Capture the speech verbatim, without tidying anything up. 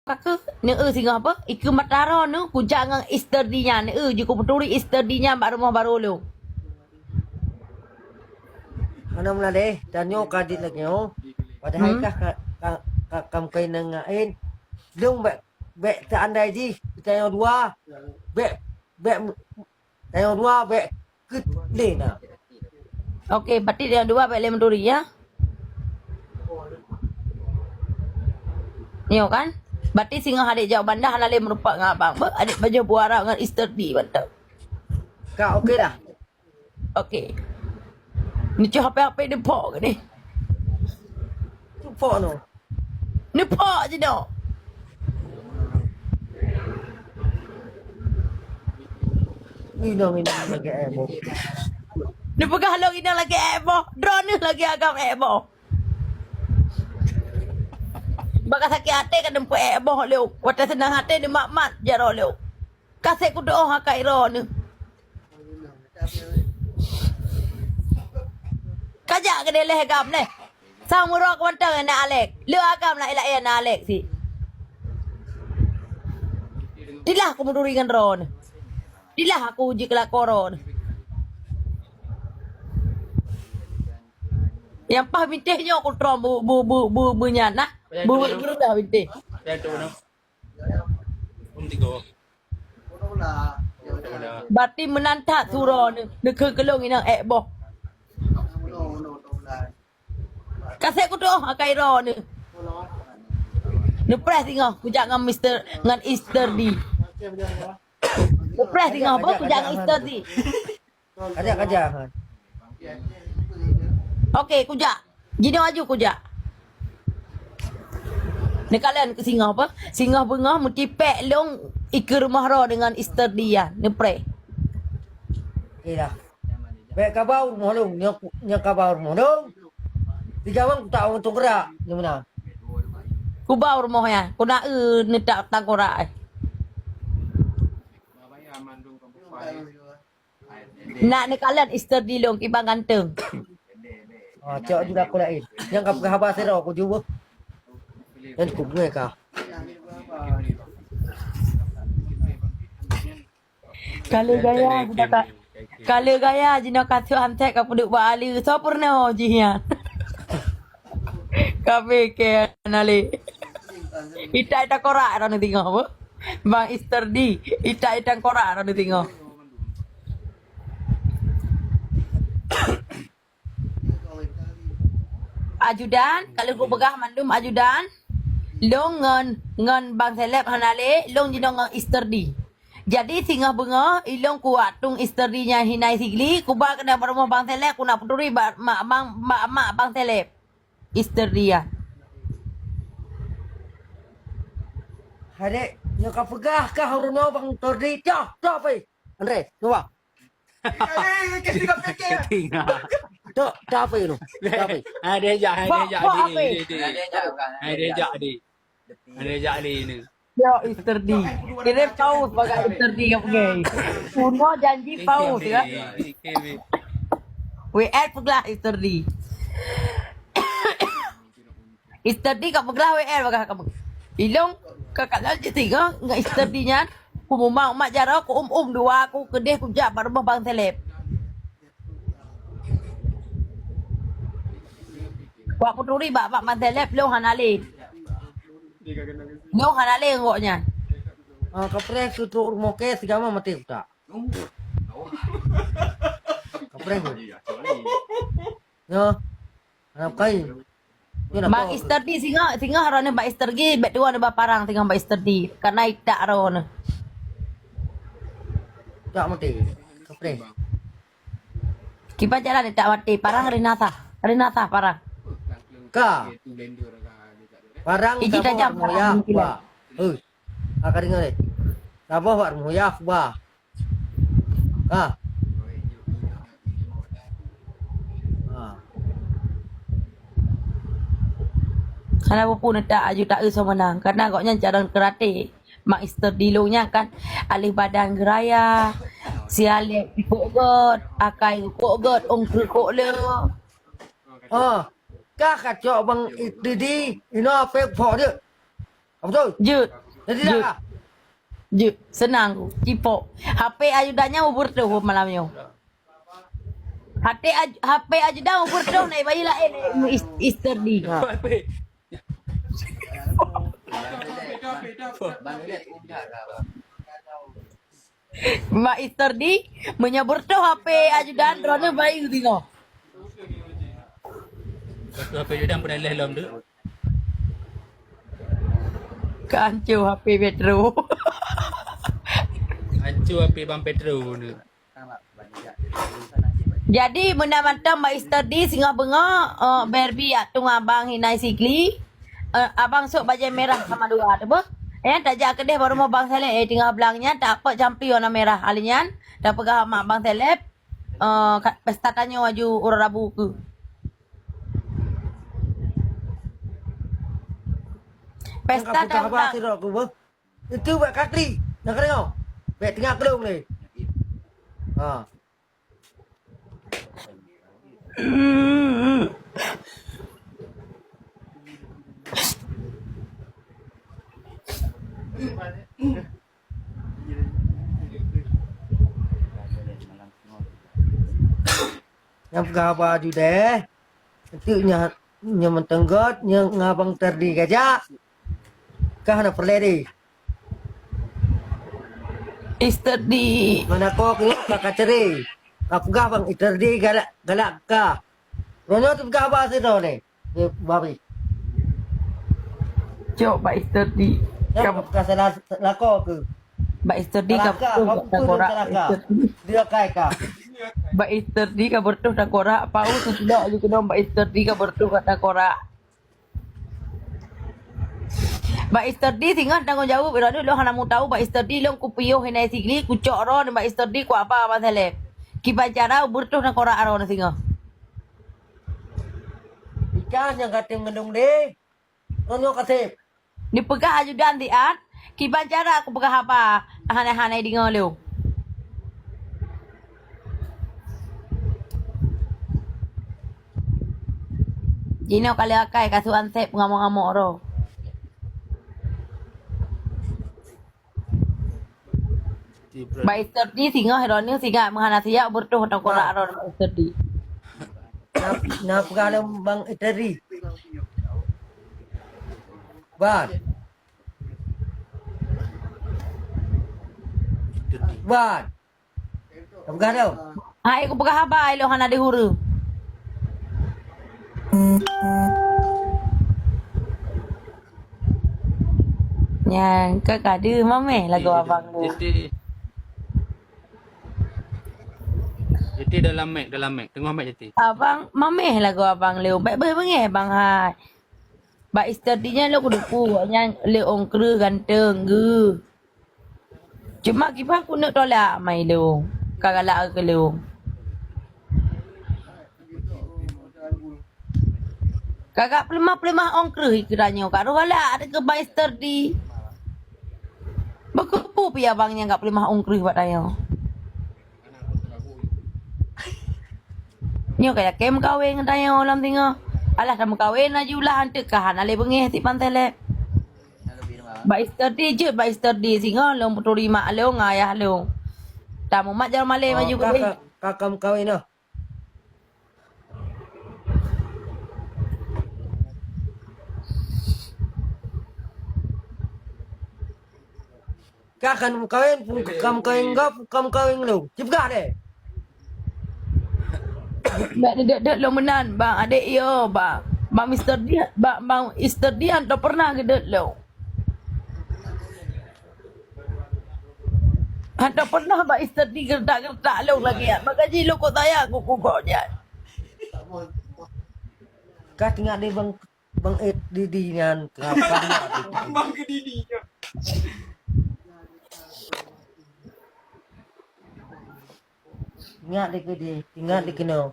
Ka keuh, neu-eu singoh apa? Ikeue mata droeneuh kujak ngon Easter di nyan, neu-eu jih kupeuturi Easter di nyan bak rumoh barô lôn. Hana meulaleh, tanyoe ka jeuet lagèe nyoe. Padahai Hmm. kah ka, ka, ka, ka meukawen ngon laén. Lôn bèk, bèk teuandai jih, tanyoe dua. Bèk, bèk Tanyoe dua bèk keuet lé na. Oke, berarti tanyoe dua bèk lé meuturi, ya? Nyoe kan? Berarti singoh adék jak u Banda hana lé meurumpok ngon abang. Beuh, adék pajoh buah rap ngon Easter di mantap. Ka oke dah. Oke. Neucok H P-H P neupok ke ni? Neupok no. Neupok je dok. Inong, inong lagèe èk boh. Neupeugah lôn inong lagèe èk boh. Droeneuh lagèe agam èk boh. Bak ka sakét até ka neupeu èk boh lôn. Watèe seunang até neumat-mat jaroe lôn. Ka sép kutu'oh akai droeneuh. Kajak keudéh lé agam lé. Sang meurok mantong na Alex. Le agam laén-laén na Alex si. Tilah aku meuturi ngon droeneuh. Tilah aku uji keulakon droeneuh. Nyang paih bintéh nyoe kutrom bu, bu, bu, bu, bu nyan nah. Bu, bu, bu dah bintéh. Berarti meunan that suroe neu-, neukheun keu lôn inong èk boh. Ka sép kutu'oh akai droeneuh. Neupreh singoh kujak ngon Mister, ngon Easter di. Neupreh singoh apa kujak ngon Easter di. Kajak, kajak. Oke, kujak. Jinoe aju kujak. Neukalon keu singoh apa? Singoh beungoh meutipék lôn ikeue rumoh droe deungon Easter di nyan. Neupreh. Oke dah. Bèk kaba u rumoh lôn, nyoe, nyoe kaba u rumoh lôn. Tiga wan kutak ureueng teugerak, nyoe meunan. Kuba u rumoh nyan, kuna eu neutak tangkorak eh. Nak neukalon Easter di lôn kiban ganteng. Ah, cok juga aku lain. Nyang ka peugah haba sidroe ku jubeuh. Nyan ku beungèh ka. Ka lheueh gaya jinoe ka, ka lheueh gaya jinoe ka sôk handset ka peuduek bak aleue. Soe peurunoe jih nyan? Ka pike na lé. Itak-itak korak droeneuh singoh beuh. Bang Easter di, itak-itak korak droeneuh singoh. Ajudan, ka lheueh kupeugah mandum ajudan, lôn ngon, ngon Bang Seleb hana lé, lôn jinoe ngon Easter di. Jadi singoh beungoh, ilôn kuwak tueng Easter di nyan hinai sigli, kuba keunan bak rumoh Bang Seleb, kunak peuturi bak mak Bang, bak mak Bang Seleb. Easter di nyan. Hai dek, nyoe ka peugah kah ureueng nyoe Bang Easter di? Dah, dah, Pi. Andre, cuba. Tinggal. Tok, dah apa ni? Dah apa? Ada jak, ada Pak, jak Pak, di, apa? Di, di. Ada jak, bukan? Ada jak di. Ada jak di ni. Yo, Easter di. Kirim paus bak Easter di ke pergi. Uno janji paus ya. Oke, oke. W L peugah Easter di. Easter di ka peugah W L bagah kamoe. Ilôn ka kalon jih singoh ngon Easter di nyan. Ku mumang umat jaroe, ku um-um dua, ku keudeh kujak bak rumoh Bang Seleb. Wak kuturi bak, bak Bang Seleb, lôn hana lé. Lôn hana lé ngon gobnyan. Ah, kapreh keu trok rumoh kèe, sigama maté utak. Kapreh. Nyoe. Hana kai. Nyoe na Bang po. Easter di singoh, singoh droeneuh Bang Easter di, bèk tuwoe neuba parang singoh Bang Easter di. Karena itak droeneuh. Tak mati. Kapreh. Kiban jalan itak mati, parang rinasah. Rinasah parang. Ka. Parang iji saboh tajam, parang meuya, kilat. Bah. Hei. Ka deungoe. Saboh bak rumoh yah, bah. Ka. Ha. Hana peue-peue neutak aju taeu soe meunang. Karena gobnyan carông keuraté. Mak Easter di lôn nyan kan, aléh badan geuraya, sialek geukok gèt, akai geukok gèt, ôn kreueh kok le. Oh, ka kacok Bang Easter di, inoe apek phok deuek. Apa betul? Jeuet. Jadi dah. Jeuet. Seunang ku. Cipok. H P ajudan nyan ubeureutoh malam nyoe. H P aj-, H P ajudan ubeureutoh na bayi laén, eh, is-, Ister D. Ha. Mak Ister D, meunyoe beureutoh H P ajudan, droeneuh bayi singoh. Beureutoh H P ajudan peureulèe lom tu. Ka hanco H P Petro. Hanco H P Bang Petro ni. Jadi, meunan mantong Bang Ister D singoh beungoh, eh, Barbie jak tueng abang Hinai Sigli, eh, abang sôk bajèe merah sama dua, teupeue? Eh, tajak keudeh bak rumoh Bang Saleh, eh, teungoh blang nyan, tapot campi warna merah. Ali nyan, tapeugah mak Bang Saleh, eh, ka-, pesta tanyoe aju uroe Rabu keuh. Pesta tanyoe. Itu bak kakli, na keudéh? Bèk teungoh keulông lé. Ha. Nyang peugah haba ju deh. Enteuk nyan, nyan mantong göt, nyan ngon Abang Terdi kajak. Ka hana peureulèe deh. Ister D. Mana kok ni ka, ka cerai. Ka peugah Bang Ister D galak, galak ka. Roh nyoe teupeugah haba sidroe lé. Dia babi. Cok, Bang Ister D. Nyang ka salah lakoe keuh. Bang Ister D ka beutôi ka takorak. Ister D. Dia kai ka. Bang Ister D ka beutôi takorak. Paus sidok laju keudong Bang Ister D ka beutôi ka takorak. Bang Ister D singoh tanggong jaweueb, droeneuh lôn hana mutau Bang Ister D, lôn kupiôh Hinai Sigli, kucok droe nibak Ister D, kuhaba Abang Saleh. Kiban cara beutôi takorak droeneuh singoh. Ikan nyang ka tem ngendong deh. Nyoe ka sép. Dipeugah ajudan siat, kiban cara kupeugah haba, hana-hana deungoe lé. Jinoe ka lheueh akai ka su ansép ngamok-ngamok droe. Bak Ister D singoh droeneuh singat meuhana siap beureutoh tangkorak droe Bak Ister D. Na, na peugah lom Bang Ister D. Ban. Ban. Ka peugah lom. Hai, kupeugah haba ilôn hana dihuru. Nyan ka kade mameh lagoe abang tu. Jati, jati dalam mic, dalam mic, teungoh mic jati. Abang mameh lagoe abang lôn. Baik beungeh bang hai. Bak Ister D nyan lôn kudeungoe nyan lé ôn kreueh ganteng geuh. Cuma kiban kuneuk tolak mai lôn, ka galak keu lôn. Ka gak peuleumah-peuleumah ôn kreueh keu tanyoe, ka roh galak keu Bang Ister D. Beukeupeu pih abang nyang gak peuleumah ôn kreueh bak tanyoe. Nyoe ka yakin meukawen ngon tanyoe lom singoh. Alah tameukawen laju lah anteuk ka hana lé beungeh si pantai lé. Bak Ister D jeuet bak Ister D singoh lôn peuturi mak lôn ngon ayah lôn. Tamumat jaroe malée maju ka, keudeh. Ka, ka meukawen noh. Ka khan meukawen, pun ka meukawen gop, ka meukawen lôn. Cipeugah deh. Bèk neudeuet-deuet lôn meunan, bang adék yo, bang. Bang Mister D, bang, bang Ister D hantom peureunah geudeuet lôn. Hantom peureunah bang Ister D geuretak-geuretak lôn lagèe nyan. Bagaji lôn kok sayang keu kukok nyan. Ka teungoh deh bang. Bang Ed Didi nyan ka. Bang Ed Didi nyan. Ingat deh keu deh, ingat deh keunoe.